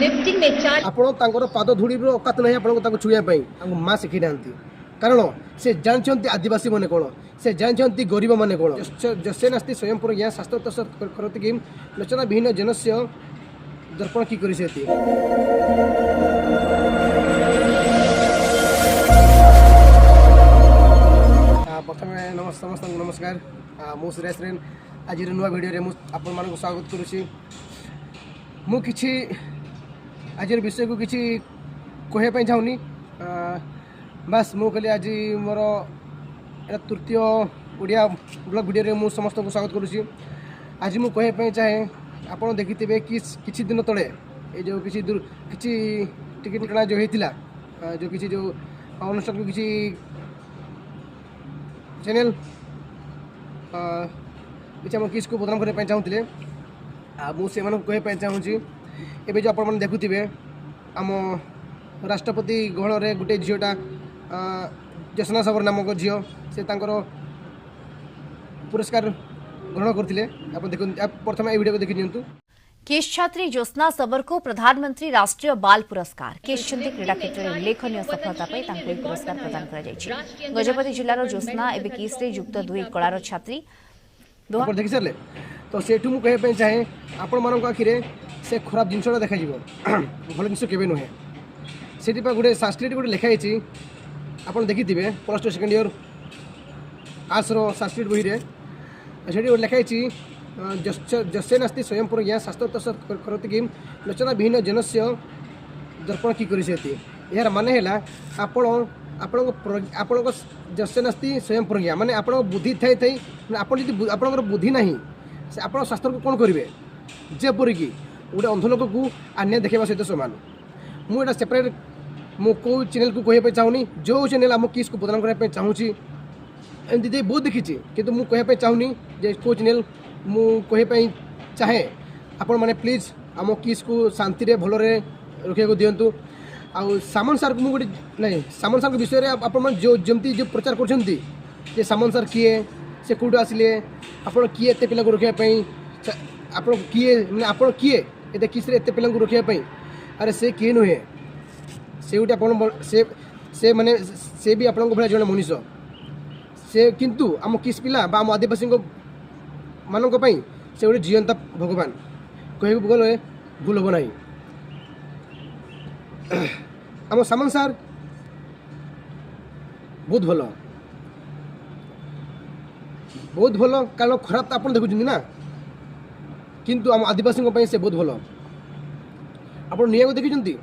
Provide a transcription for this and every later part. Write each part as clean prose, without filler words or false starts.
Lifting में 4 ଆପଣ ତାଙ୍କର ପାଦ ଧୂଳିର ଔକାତ ନାହିଁ ଆପଣଙ୍କୁ ତାଙ୍କୁ ଛୁଇଁବା ପାଇଁ। ତାଙ୍କୁ ମା ଶିଖେଇ ନାହାନ୍ତି, କାରଣ ସେ ଜାଣିଛନ୍ତି ଆଦିବାସୀ ମାନେ କ'ଣ, ସେ ଜାଣିଛନ୍ତି ଗରିବ ମାନେ କ'ଣ। ଯସ୍ୟ ନାସ୍ତି ସ୍ୱୟଂ ପ୍ରଜ୍ଞା ଶାସ୍ତ୍ର ତସ୍ୟ କରୋତି କିମ୍ ଲୋଚନା ବିହୀନ ଜନସ୍ୟ ଦର୍ପଣ କି କରିସେତି। ପ୍ରଥମେ ସମସ୍ତଙ୍କୁ ନମସ୍କାର। ମୁଁ ସୁରେଶ ରେନ୍। ଆଜିର ନୂଆ ଭିଡ଼ିଓରେ ମୁଁ ଆପଣମାନଙ୍କୁ ସ୍ୱାଗତ କରୁଛି। ମୁଁ କିଛି ଆଜିର ବିଷୟକୁ କିଛି କହିବା ପାଇଁ ଚାହୁଁନି। ବାସ୍, ମୁଁ କହିଲି ଆଜି ମୋର ଏଇଟା ତୃତୀୟ ଓଡ଼ିଆ ବ୍ଲଗ୍ ଭିଡ଼ିଓରେ ମୁଁ ସମସ୍ତଙ୍କୁ ସ୍ୱାଗତ କରୁଛି। ଆଜି ମୁଁ କହିବା ପାଇଁ ଚାହେଁ, ଆପଣ ଦେଖିଥିବେ କି କିଛି ଦିନ ତଳେ ଏ ଯେଉଁ କିଛି କିଛି ଟିକେ ଘଟଣା ଯେଉଁ ହେଇଥିଲା, ଯେଉଁ କିଛି ଯେଉଁ ଅନୁଷ୍ଠାନକୁ କିଛି ଚ୍ୟାନେଲ୍ କିଛି ଆମ କିସ୍କୁ ବଦନାମ କରିବା ପାଇଁ ଚାହୁଁଥିଲେ। ଆଉ ମୁଁ ସେମାନଙ୍କୁ କହିବା ପାଇଁ ଚାହୁଁଛି, ଏବେ ଯେଉଁ ଆପଣମାନେ ଦେଖୁଥିବେ, ଆମ ରାଷ୍ଟ୍ରପତି ଗହଣରେ ଗୋଟେ ଝିଅଟା, ଜ୍ୟୋତ୍ସ୍ନା ଶବର ନାମକ ଝିଅ, ସେ ତାଙ୍କର ପୁରସ୍କାର ଗ୍ରହଣ କରିଥିଲେ। ଆପଣ ଦେଖନ୍ତୁ, ପ୍ରଥମେ ଏଇ ଭିଡ଼ିଓକୁ ଦେଖି ନିଅନ୍ତୁ। किस छात्री ज्योत्सना सबर को प्रधानमंत्री राष्ट्रीय बाल पुरस्कार। किस क्रीड़ा क्षेत्र में उल्लेखनीय सफलता पर तांको ଏହି पुरस्कार प्रदान କରାଯାଇଛି। ଗଜପତି ଜିଲ୍ଲାର ଜ୍ୟୋତ୍ସ୍ନା ଏବେ କିସ୍ରେ ଯୁକ୍ତ ଦୁଇ କଳାର ଛାତ୍ରୀ। ଆପଣ ଦେଖି ସାରିଲେ ତ। ସେଇଠୁ ମୁଁ କହିବା ପାଇଁ ଚାହେଁ, ଆପଣମାନଙ୍କ ଆଖିରେ ସେ ଖରାପ ଜିନିଷଟା ଦେଖାଯିବ, ଭଲ ଜିନିଷ କେବେ ନୁହେଁ। ସେଥିପାଇଁ ଗୋଟେ ସାଂସ୍କ୍ରିଟ ଗୋଟେ ଲେଖା ହେଇଛି, ଆପଣ ଦେଖିଥିବେ ପ୍ଲସ୍ ଟୁ ସେକେଣ୍ଡ ଇୟର୍ ଆର୍ଟ୍ସର ସାଂସ୍କ୍ରିଟ ବହିରେ। ସେଠି ଗୋଟେ ଲେଖା ହେଇଛି, ଯସ୍ୟ ନାସ୍ତି ସ୍ୱୟଂ ପ୍ରଜ୍ଞା ଶାସ୍ତ୍ର ତସ୍ୟ କରୋତି କିମ୍ ଲୋଚନା ବିହୀନ ଜନସ୍ୟ ଦର୍ପଣ କି କରିସେତି। ଏହାର ମାନେ ହେଲା, ଆପଣ ଆପଣଙ୍କ ଯସ୍ୟ ନାସ୍ତି ସ୍ୱୟଂ ପ୍ରଜ୍ଞା ମାନେ ଆପଣଙ୍କ ବୁଦ୍ଧି ଥାଇ ଥାଇ, ମାନେ ଆପଣ ଯଦି ଆପଣଙ୍କର ବୁଦ୍ଧି ନାହିଁ, ସେ ଆପଣ ଶାସ୍ତ୍ରକୁ କ'ଣ କରିବେ? ଯେପରିକି ଗୋଟେ ଅନ୍ଧ ଲୋକକୁ ଅନ୍ୟ ଦେଖିବା ସହିତ ସମାନ। ମୁଁ ଏଇଟା ସେପାରେଟ୍ ମୁଁ କେଉଁ ଚ୍ୟାନେଲ୍କୁ କହିବା ପାଇଁ ଚାହୁଁନି, ଯେଉଁ ଚ୍ୟାନେଲ୍ ଆମ କିସ୍କୁ ବଦନାମ କରିବା ପାଇଁ ଚାହୁଁଛି। ଏମିତି ଦେଇ ବହୁତ ଦେଖିଛି, କିନ୍ତୁ ମୁଁ କହିବା ପାଇଁ ଚାହୁଁନି ଯେ କେଉଁ ଚ୍ୟାନେଲ୍। ମୁଁ କହିବା ପାଇଁ ଚାହେଁ, ଆପଣମାନେ ପ୍ଲିଜ୍ ଆମ କିସ୍କୁ ଶାନ୍ତିରେ ଭଲରେ ରଖିବାକୁ ଦିଅନ୍ତୁ। ଆଉ ସାମନ୍ତ ସାର୍କୁ ମୁଁ ଗୋଟେ ନାଇଁ, ସାମନ୍ତ ସାର୍ଙ୍କ ବିଷୟରେ ଆପଣମାନେ ଯେଉଁ ଯେମିତି ଯେଉଁ ପ୍ରଚାର କରୁଛନ୍ତି ଯେ ସାମନ୍ତ ସାର୍ କିଏ, ସେ କେଉଁଠୁ ଆସିଲେ, ଆପଣ କିଏ ଏତେ ପିଲାଙ୍କୁ ରଖିବା ପାଇଁ, ଆପଣ କିଏ, ମାନେ ଆପଣ କିଏ ଏତେ କିସ୍ରେ ଏତେ ପିଲାଙ୍କୁ ରଖିବା ପାଇଁ? ଆରେ, ସେ କିଏ ନୁହେଁ। ସେ ଗୋଟେ ଆପଣ ସେ ସେ ମାନେ ସେ ବି ଆପଣଙ୍କ ଭଳିଆ ଜଣେ ମଣିଷ ସେ। କିନ୍ତୁ ଆମ କିସ୍ ପିଲା ବା ଆମ ଆଦିବାସୀଙ୍କ ମାନଙ୍କ ପାଇଁ ସେ ଗୋଟେ ଜୀଅନ୍ତା ଭଗବାନ କହିବାକୁ ଗଲେ ଭୁଲ ହେବ ନାହିଁ। ଆମ ସାମନ୍ତ ସାର୍ ବହୁତ ଭଲ, ବହୁତ ଭଲ। କାରଣ ଖରାପ ତ ଆପଣ ଦେଖୁଛନ୍ତି ନା, କିନ୍ତୁ ଆମ ଆଦିବାସୀଙ୍କ ପାଇଁ ସେ ବହୁତ ଭଲ। ଆପଣ ନିଆଁକୁ ଦେଖିଛନ୍ତି?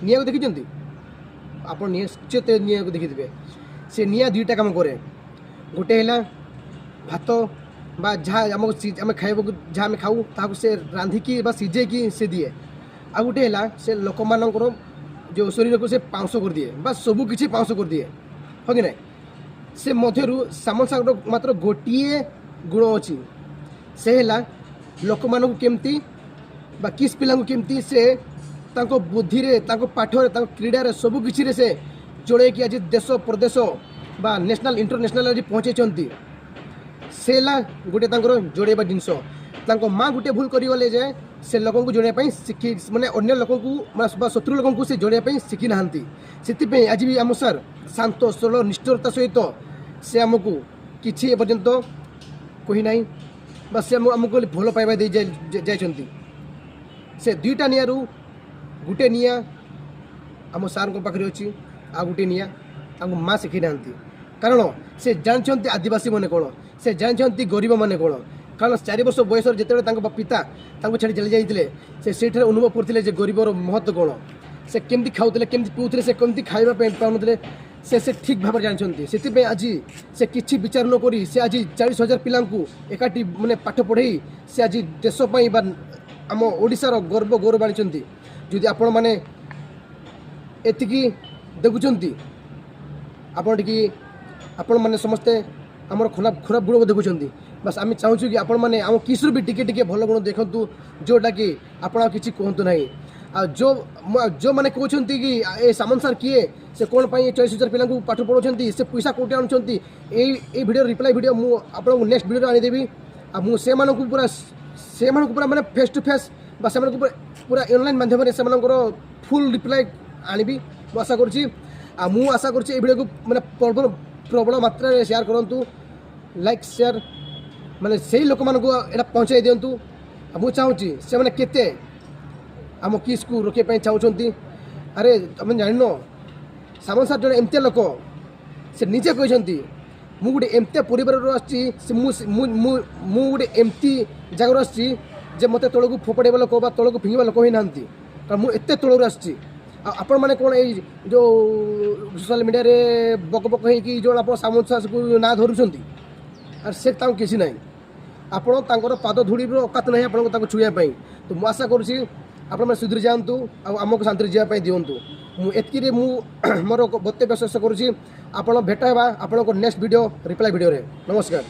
ନିଆଁକୁ ଦେଖିଛନ୍ତି ଆପଣ? ନିଶ୍ଚିତ ନିଆଁକୁ ଦେଖିଥିବେ। ସେ ନିଆଁ ଦୁଇଟା କାମ କରେ। ଗୋଟେ ହେଲା ଭାତ ବା ଯାହା ଆମକୁ ଆମେ ଖାଇବାକୁ ଯାହା ଆମେ ଖାଉ, ତାହାକୁ ସେ ରାନ୍ଧିକି ବା ସିଝେଇକି ସେ ଦିଏ। ଆଉ ଗୋଟେ ହେଲା ସେ ଲୋକମାନଙ୍କର ଯେଉଁ ଶରୀରକୁ ସେ ପାଉଁଶ କରିଦିଏ ବା ସବୁ କିଛି ପାଉଁଶ କରିଦିଏ, ହଁ କି ନାହିଁ? ସେ ମଧ୍ୟରୁ ସାମନ୍ତ ସାଗର ମାତ୍ର ଗୋଟିଏ ଗୁଣ ଅଛି, ସେ ହେଲା ଲୋକମାନଙ୍କୁ କେମିତି ବା କିସ୍ ପିଲାଙ୍କୁ କେମିତି ସେ ତାଙ୍କ ବୁଦ୍ଧିରେ, ତାଙ୍କ ପାଠରେ, ତାଙ୍କ କ୍ରୀଡ଼ାରେ, ସବୁ କିଛିରେ ସେ ଚଳେଇକି ଆଜି ଦେଶ ପ୍ରଦେଶ ବା ନ୍ୟାସନାଲ୍ ଇଣ୍ଟରନ୍ୟାସନାଲ୍ ଆଜି ପହଞ୍ଚେଇଛନ୍ତି। ସେ ହେଲା ଗୋଟେ ତାଙ୍କର ଯୋଡ଼େଇବା ଜିନିଷ। ତାଙ୍କ ମା ଗୋଟେ ଭୁଲ କରିଗଲେ ଯେ ସେ ଲୋକଙ୍କୁ ଯୋଡ଼େଇବା ପାଇଁ ଶିଖି, ମାନେ ଅନ୍ୟ ଲୋକଙ୍କୁ ବା ଶତ୍ରୁ ଲୋକଙ୍କୁ ସେ ଯୋଡ଼େଇବା ପାଇଁ ଶିଖି ନାହାନ୍ତି। ସେଥିପାଇଁ ଆଜି ବି ଆମ ସାର୍ ଶାନ୍ତ, ସରଳ, ନିଷ୍ଠୁରତା ସହିତ ସେ ଆମକୁ କିଛି ଏପର୍ଯ୍ୟନ୍ତ କହିନାହିଁ ବା ସେ ଆମକୁ ଭଲ ପାଇବା ଦେଇ ଯାଇଛନ୍ତି। ସେ ଦୁଇଟା ନିଆଁରୁ ଗୋଟେ ନିଆଁ ଆମ ସାର୍ଙ୍କ ପାଖରେ ଅଛି, ଆଉ ଗୋଟେ ନିଆଁ ତାଙ୍କୁ ମା ଶିଖେଇ ନାହାନ୍ତି। କାରଣ ସେ ଜାଣିଛନ୍ତି ଆଦିବାସୀ ମାନେ କ'ଣ, ସେ ଜାଣିଛନ୍ତି ଗରିବ ମାନେ କ'ଣ। କାରଣ 4 ବର୍ଷ ବୟସରେ ଯେତେବେଳେ ତାଙ୍କ ପିତା ତାଙ୍କୁ ଛାଡ଼ି ଚାଲି ଯାଇଥିଲେ, ସେ ସେଇଠାରେ ଅନୁଭବ କରୁଥିଲେ ଯେ ଗରିବର ମହତ୍ଵ କ'ଣ, ସେ କେମିତି ଖାଉଥିଲେ, କେମିତି ପିଉଥିଲେ, ସେ କେମିତି ଖାଇବା ପାଇଁ ପାଉନଥିଲେ, ସେ ସେ ଠିକ୍ ଭାବରେ ଜାଣିଛନ୍ତି। ସେଥିପାଇଁ ଆଜି ସେ କିଛି ବିଚାର ନ କରି ସେ ଆଜି 40,000 ପିଲାଙ୍କୁ ଏକାଠି ମାନେ ପାଠ ପଢ଼େଇ ସେ ଆଜି ଦେଶ ପାଇଁ ବା ଆମ ଓଡ଼ିଶାର ଗର୍ବ ଗୌରବ ଆଣିଛନ୍ତି। ଯଦି ଆପଣମାନେ ଏତିକି ଦେଖୁଛନ୍ତି, ଆପଣ ଟିକେ ଆପଣମାନେ ସମସ୍ତେ ଆମର ଖରାପ ଖରାପ ଗୁଣକୁ ଦେଖୁଛନ୍ତି। ବାସ୍, ଆମେ ଚାହୁଁଛୁ କି ଆପଣମାନେ ଆମ କିସ୍ରୁ ବି ଟିକେ ଟିକେ ଭଲ ଗୁଣ ଦେଖନ୍ତୁ, ଯେଉଁଟାକି ଆପଣ ଆଉ କିଛି କୁହନ୍ତୁ ନାହିଁ। ଆଉ ଯେଉଁମାନେ କହୁଛନ୍ତି କି ଏ ସାମନ୍ତ ସାର୍ କିଏ, ସେ କ'ଣ ପାଇଁ 40,000 ପିଲାଙ୍କୁ ପାଠ ପଢ଼ାଉଛନ୍ତି, ସେ ପଇସା କେଉଁଠି ଆଣୁଛନ୍ତି, ଏଇ ଭିଡ଼ିଓ ରିପ୍ଲାଏ ଭିଡ଼ିଓ ମୁଁ ଆପଣଙ୍କୁ ନେକ୍ସଟ ଭିଡ଼ିଓରେ ଆଣିଦେବି। ଆଉ ମୁଁ ସେମାନଙ୍କୁ ପୁରା ସେମାନଙ୍କୁ ପୁରା ମାନେ ଫେସ୍ ଟୁ ଫେସ୍ ବା ସେମାନଙ୍କୁ ପୁରା ପୁରା ଅନଲାଇନ୍ ମାଧ୍ୟମରେ ସେମାନଙ୍କର ଫୁଲ୍ ରିପ୍ଲାଏ ଆଣିବି ମୁଁ ଆଶା କରୁଛି। ଆଉ ମୁଁ ଆଶା କରୁଛି, ଏଇ ଭିଡ଼ିଓକୁ ମାନେ ପ୍ରବଳ ପ୍ରବଳ ମାତ୍ରାରେ ସେୟାର କରନ୍ତୁ, ଲାଇକ୍, ସେୟାର, ମାନେ ସେଇ ଲୋକମାନଙ୍କୁ ଏଇଟା ପହଞ୍ଚାଇ ଦିଅନ୍ତୁ। ଆଉ ମୁଁ ଚାହୁଁଛି, ସେମାନେ କେତେ ଆମ କିସ୍କୁ ରୋକିବା ପାଇଁ ଚାହୁଁଛନ୍ତି। ଆରେ, ତମେ ଜାଣିନ, ସାମନ୍ତ ସାର୍ ଜଣେ ଏମିତିଆ ଲୋକ। ସେ ନିଜେ କହିଛନ୍ତି, ମୁଁ ଗୋଟେ ଏମିତିଆ ପରିବାରରୁ ଆସିଛି, ସେ ମୁଁ ମୁଁ ମୁଁ ମୁଁ ଗୋଟେ ଏମିତି ଜାଗାରୁ ଆସିଛି ଯେ ମୋତେ ତଳକୁ ଫୋପାଡ଼ିବା ଲୋକ ବା ତଳକୁ ଫିଙ୍ଗିବା ଲୋକ ହିଁ ନାହାନ୍ତି, କାରଣ ମୁଁ ଏତେ ତଳରୁ ଆସିଛି। ଆଉ ଆପଣମାନେ କ'ଣ ଏଇ ଯେଉଁ ସୋସିଆଲ ମିଡ଼ିଆରେ ବକ ବକ ହେଇକି ଯେଉଁ ଆପଣ ସାମନ୍ତ ସାର୍କୁ ନାଁ ଧରୁଛନ୍ତି, ଆଉ ସେ ତାଙ୍କୁ କିଛି ନାହିଁ। ଆପଣ ତାଙ୍କର ପାଦ ଧୂଳିର ଔକାତ ନାହିଁ ଆପଣଙ୍କୁ ତାଙ୍କୁ ଛୁଇଁବା ପାଇଁ। ତ ମୁଁ ଆଶା କରୁଛି, ଆପଣମାନେ ସୁଧୁରି ଯାଆନ୍ତୁ ଆଉ ଆମକୁ ଶାନ୍ତିରେ ଯିବା ପାଇଁ ଦିଅନ୍ତୁ। ମୁଁ ଏତିକିରେ ମୁଁ ମୋର ବକ୍ତବ୍ୟ ଶେଷ କରୁଛି। ଆପଣ ଭେଟ ହେବା ଆପଣଙ୍କ ନେକ୍ସଟ ଭିଡ଼ିଓ, ରିପ୍ଲାଏ ଭିଡ଼ିଓରେ। ନମସ୍କାର।